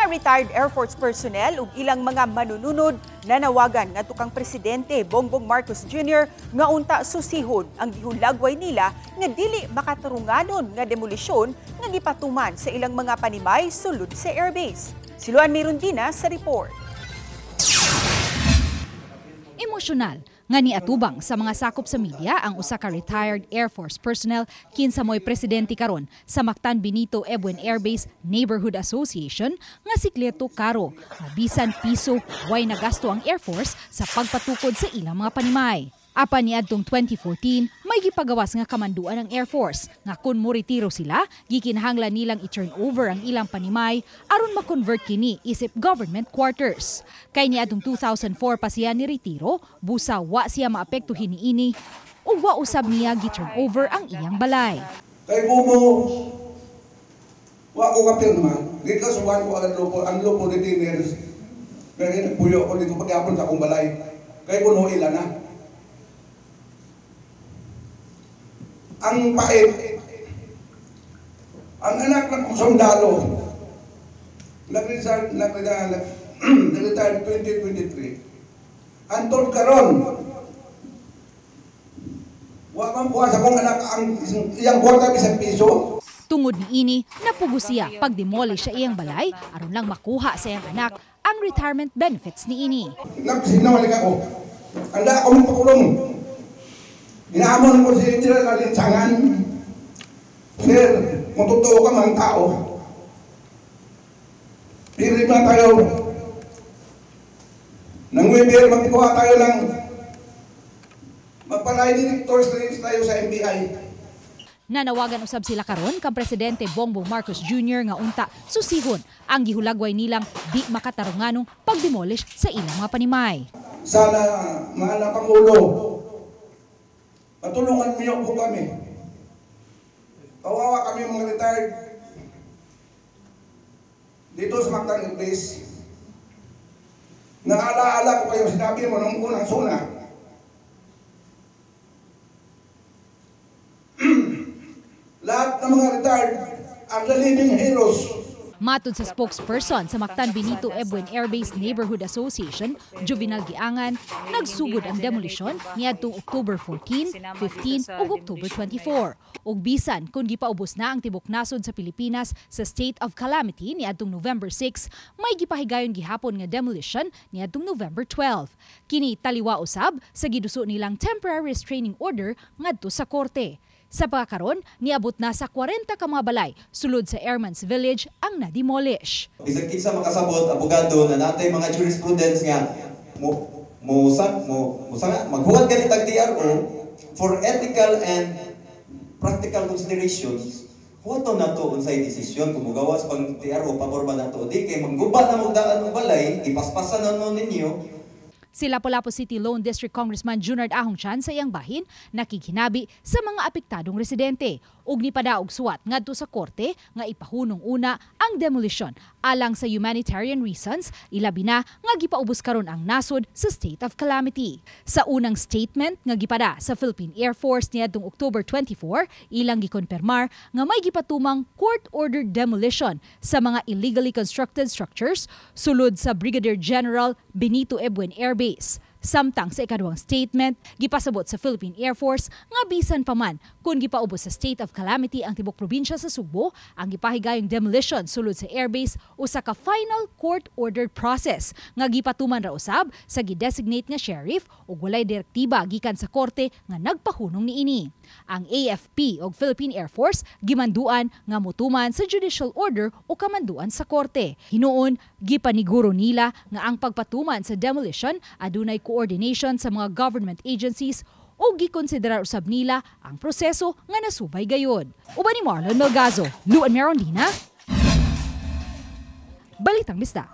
Mga retired Air Force personnel ug ilang mga manununod nanawagan ngadto kang Presidente Bongbong Marcos Jr. nga unta susihon ang gihulagway nila nga dili makatarunganon nga demolisyon nga gipatuman sa ilang mga panimay sulod sa airbase. Si Luan Mirundina sa report. Emosyonal nga niatubang sa mga sakop sa media ang usa ka retired Air Force personnel kinsa mo'y presidente karon sa Mactan Benito Ebuen Air Base Neighborhood Association nga si Cleto Caro. Nga bisan piso way nagasto ang Air Force sa pagpatukod sa ilang mga panimay. Apan niadtong 2014, may gipagawas nga kamanduan ang Air Force nga kung moretiro sila, gikinahanglan nilang i-turn over ang ilang panimay aron ma-convert kini isip government quarters. Kay niadtong 2004 pa siya ni retiro, busa wa siya maapektuhin niini ug wa usab niya gi-turn over ang iyang balay. Kay Bumo, wa ko kapirma, gikasuhan ko ang lupo ni Tiners. Kaya nagpuyo ako dito pagyapon sa akong balay. Kay kuno ila na. Ang pait, ang anak ng sundalo, nag-retire 2023, antod karon, wa man buha sa akong anak ang iyang kwarta bisag piso. Tungod niini, napugo siya pag-demolish sa iyang balay aron lang makuha sa iyang anak ang retirement benefits niini. Nagsinawalik ako, anda ako magpakulong. Inaamon ko si General Alinsangan. Sir, kung totoo ka mang tao, pirma tayo. Nang wibir, magkuha tayo ng magpalay directors tayo sa NBI. Nanawagan usab sila karon kang Presidente Bongbong Marcos Jr. nga unta susihon ang gihulagway nilang di makatarunganong pagdemolish sa ilang mga panimay. Sana, mahal na Pangulo, patulungan niyo po kami. Kawawa kami mga retired dito sa Mactan Air Base. Naalaala ko kayo, sinabi mo nung unang suna. Lahat ng mga retired are the living heroes. Matod sa spokesperson sa Mactan Benito Ebuen Air Base Neighborhood Association, Juvenal Giangan, nagsugod ang demolisyon niadtong October 14, 15 ug October 24. Ug bisan kung gipaubos na ang tibok nasod sa Pilipinas sa state of calamity niadtong November 6, may gipahigayon gihapon nga demolition niadtong November 12. Kini taliwa usab sa giduso nilang temporary restraining order ngadto sa korte. Sa pagkakaron, niabot na sa 40 ka mga balay sulod sa Airman's Village ang na-demolish. Bisag kinsa makasabot, abogado na natay mga jurisprudence nga maghuwat gani tag TRO for ethical and practical considerations. Huwaton nato unsay desisyon kung mugawas pang TRO pabor ba nato di kay mangguba na mugdaan og balay, ipaspasan na no ninyo. Si Lapu-Lapu City Lone District Congressman Junard Ahong Chan sa iyang bahin nakikinabi sa mga apektadong residente ug nipadaog suwat ngadto sa korte nga ipahunong una ang demolition alang sa humanitarian reasons, ilabi na nga gipaubos karon ang nasod sa state of calamity. Sa unang statement nga gipada sa Philippine Air Force niadtong October 24, ilang gikonpermar nga may gipatumang court-ordered demolition sa mga illegally constructed structures sulod sa Brigadier General Benito Ebuen Air Base. Samtang sa ikaduhang statement, gipasabot sa Philippine Air Force nga bisan pa man kung gipaubos sa state of calamity ang tibok probinsya sa Sugbo, ang gipahigayong demolition sulod sa airbase usa ka final court-ordered process nga gipatuman ra usab sa gidesignate nga sheriff ug walay direktiba gikan sa korte nga nagpahunong niini. Ang AFP ug Philippine Air Force gimanduan nga motuman sa judicial order o kamanduan sa korte. Hinuon, gipaniguro nila nga ang pagpatuman sa demolition adunay coordination sa mga government agencies o gikonsiderar usab nila ang proseso nga nasubay gayon. Uban ni Marlon Melgazo, Luan Merondina, Balitang Bisdak.